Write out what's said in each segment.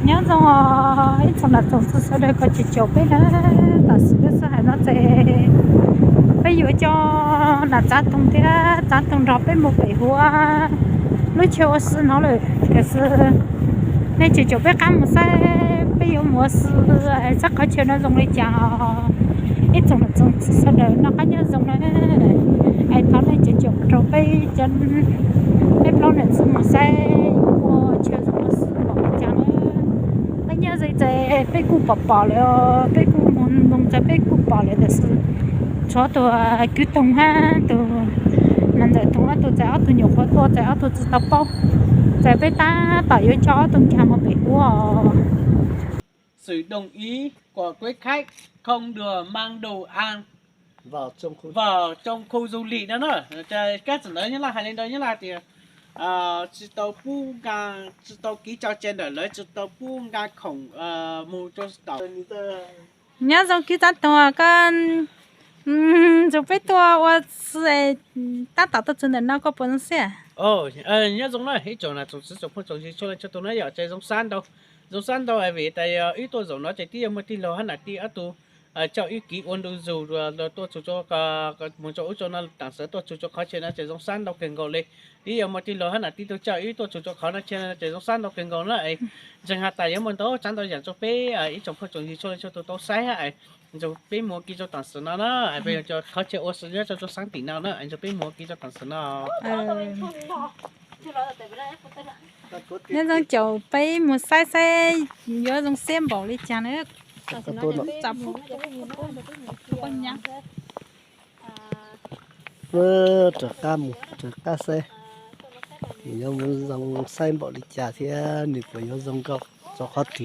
Nyob zoo ib tsoom nam tsoom txiv sawv daws koj tsis caum peb na, tam sim no xwb hais no ces peb yuav coj nam txav toog thiab txav toog nrog peb mus pem huab lub chaw ua si no lawm tiam sis nej tsis caum peb qab mus saib peb yuav mus ua si saib qhov chaw no zoo li cas. Ib tsoom nam tsoom txiv sawv daws noj qab nyob zoo na, es thov nej caum caum rau peb cov, peb plaub niam txiv mus saib yuav ua chaw zoo ua si npaum li cas na. Peb nyob ze ces peb kuj pom pom lawm, peb kuj mus mus txog peb kuj pom lawm tiam sis tshuav tus kwv toog hab tus nam ntxawm toog ob tug txais ob tug nyuam qhuav tuaj txais ob tug tsis tau paub, txais peb tab tom yuav coj ob tug nkag mus pem ub. Sự đồng ý của quý khách không được mang đồ ăn vào trong khu du lịch no na. Kab txawm ntawd Nyab Laj hais li ntawd, Nyab Laj tias tsis tau pub nqa, tsis tau ký cho trên lawm, lawv tsis tau pub nqa khổng mus rau tom. Nyob zoo kwv txav tuag, koj nrog peb tuaj ua si tab tom tuaj txog ntawm no koj puas zoo siab? Nyob zoo na ib tsoom nam tsoom txiv tsoom phooj tsoom ywg txhua leej txhua tus na, yog tseem zoo sab ntau, zoo sab ntau vim tas yog wb tuaj zaum no ces twb yuav muaj tij laug hab nam tij ob tug coj wb kiv ua ntu zus tuaj txug mus rau ub rau no, tam sim tuaj txug rau qhov chaw no ces zoo sab ntau kawg nkaus li. Twb yuav muaj tij laug hab nam tij tug coj wb tuaj txug rau qhov no chaw no ces zoo sab ntau kawg nkaus na. Ntseeg has tas yuav muaj ntau tsav ntau yam rau peb ib tsoom phooj tsoom ywg txhua leej txhua tus tau saib hab. Ntseeg peb mus ua ke rau tam sim no na, peb yuav coj qhov chaw ua si nyob rau sab tim no na, ntseeg peb mus ua ke rau tam sim no. Nyob zoo caum peb mus saib saib yuav zoo siab npaum li cas na. Rov qab mus rov qab saib, nws yuav mus zoo saib npaum li cas thiab nws puas yuav zoo nkauj rau qhov twg.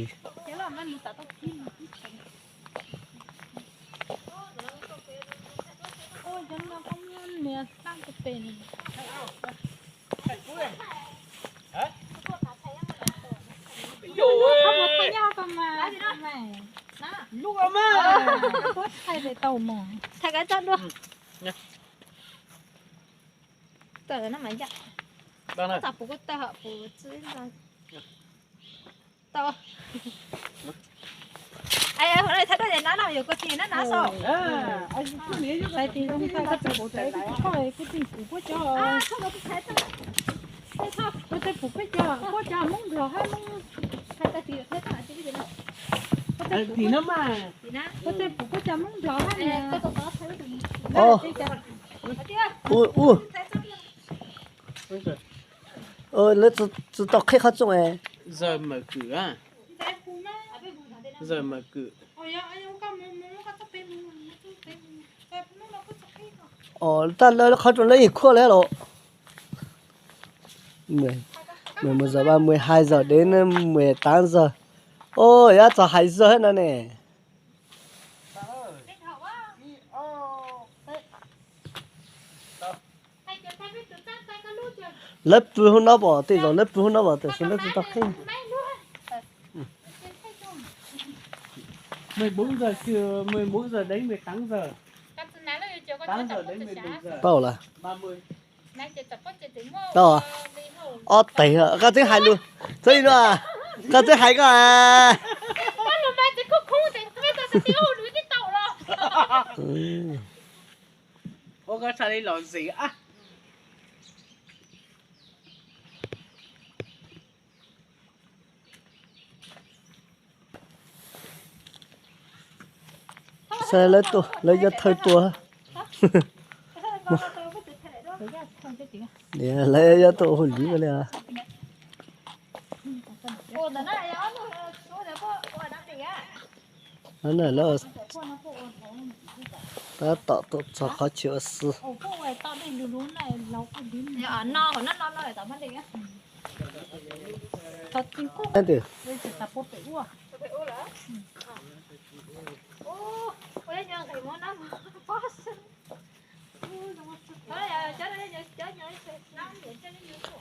Lawv tsis tau qhib qhov rooj. Zaws mawm kwm, zaws mawm kwm. Tab lawv qhov rooj lawv yeej khuaj li los? Mười một giờ ba mươi, hai giờ đến mười tám giờ. Ôi, yog txog hai giờ no ne. Lawv pw hauv no pom, tej zaum lawv pw hauv no pom, tam sim lawv tsis tau qhib. Mười bốn giờ trưa, mười bốn giờ đến mười tám giờ. Tám giờ đến mười bảy giờ. Tau lawm. Tau. Ob teg, koj tseem hais lus, txhob li no, koj tseem hais koj. Ua koj txhaj li los zis a. Saib lawv tuaj, lawv yuav thawj tuaj. Lawv yuav tuaj ua hauj lwm li. Lawv tab tom tuaj txog qhov chaw ua si.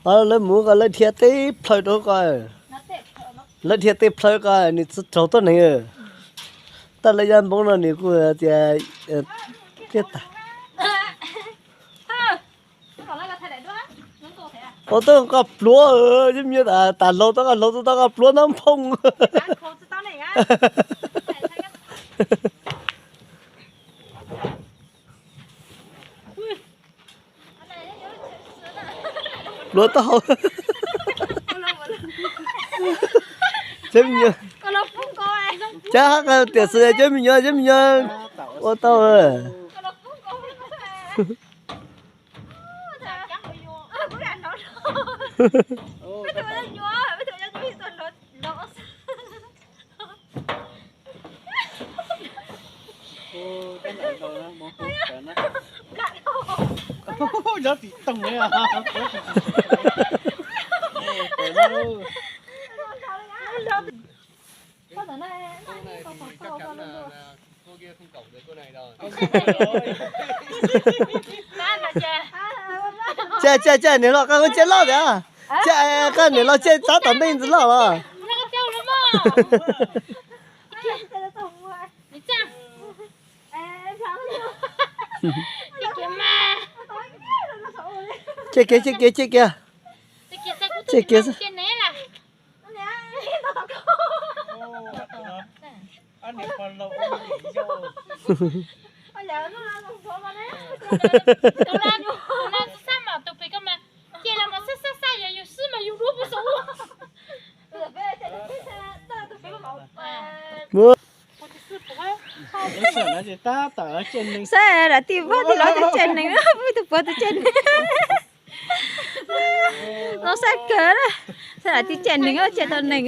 Lawv mus ko lawv dhia teb plhaw rau ko, lawv dhia teb plhaw ko nws tsis raug tuab neeg. Tab lawv yuav npoob no nws kuj tias tiag tas. Tau tau nqa pluav, cov me nyuam tas laug tau nqa, laug tau nqa pluav ntab nphoo. Pluav tau. Cov me nyuam, cov hab tiam sis cov me nyuam, cov me nyuam ua tau. Yob tim toog li. Ces, ces, ces niam hlob qab ces loj tiag. Ces qab niam hlob ces txav tom ntej ntxiv loj los. Ces kiag, ces kiag, ces kiag. Ces kiag xwb. Saib lam tij pog tij laug tus tseg neeg, pog tus pog tus tseg neeg. No saib kawg na, saib lam tij tseg neeg, tseg tau neeg.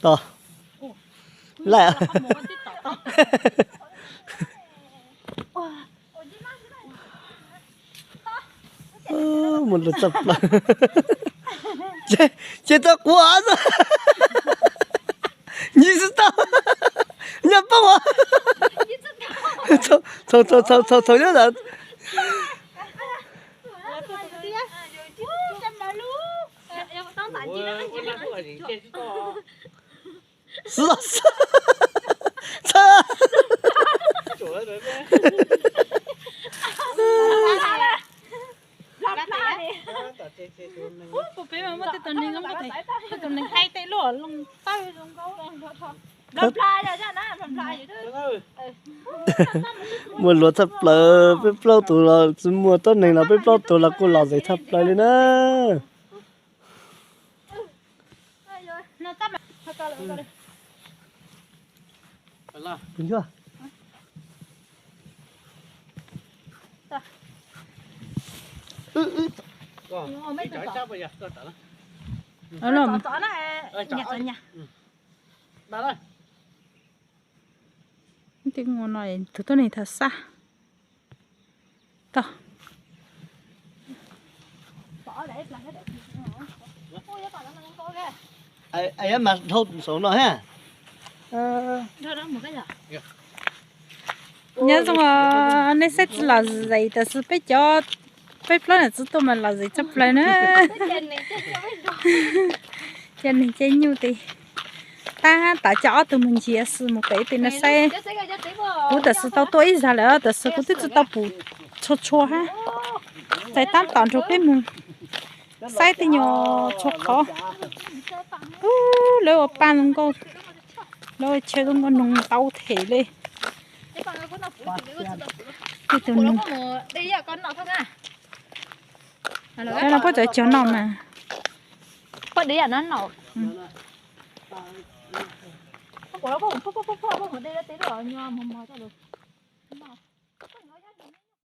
Tod. Laij. Mus lawm txog plaws. Ces, ces tau quav xwb. Nyiv tsis tau. Nyob poob os. Txhaum, txhaum, txhaum, txhaum, txhaum nyob ntawd. Xwb los xwb. Txhawj. Muaj luag tshaj plaws, peb plaub tus los tsis muaj tuab neeg los peb plaub tus los kuj lom zem tshaj plaws li na. Tus tuab neeg tham xab. Tog. Mas dhau saum no ha. Nyob zoo, nej saib tsis lom zem tab sis peb cov, peb plaub niam txiv tuaj mas lom zem tshaj plaws na. Cov neeg cov nyuj tes tab tom coj ob tug mus nrhiav xwb, mus pem tes no saib. Kuv tab sis tau tuaj ib zag lawm tab sis kuv twb tsis tau pum tshua tshua hab. Ces tab tom nrog peb mus saib tej nyuag tshua qhov. Lawv ua paj zoo nkauj, lawv ua chaw zoo nkauj, noog ntau them li. Tej tus noog. Cov no puab tseem cog noj mas.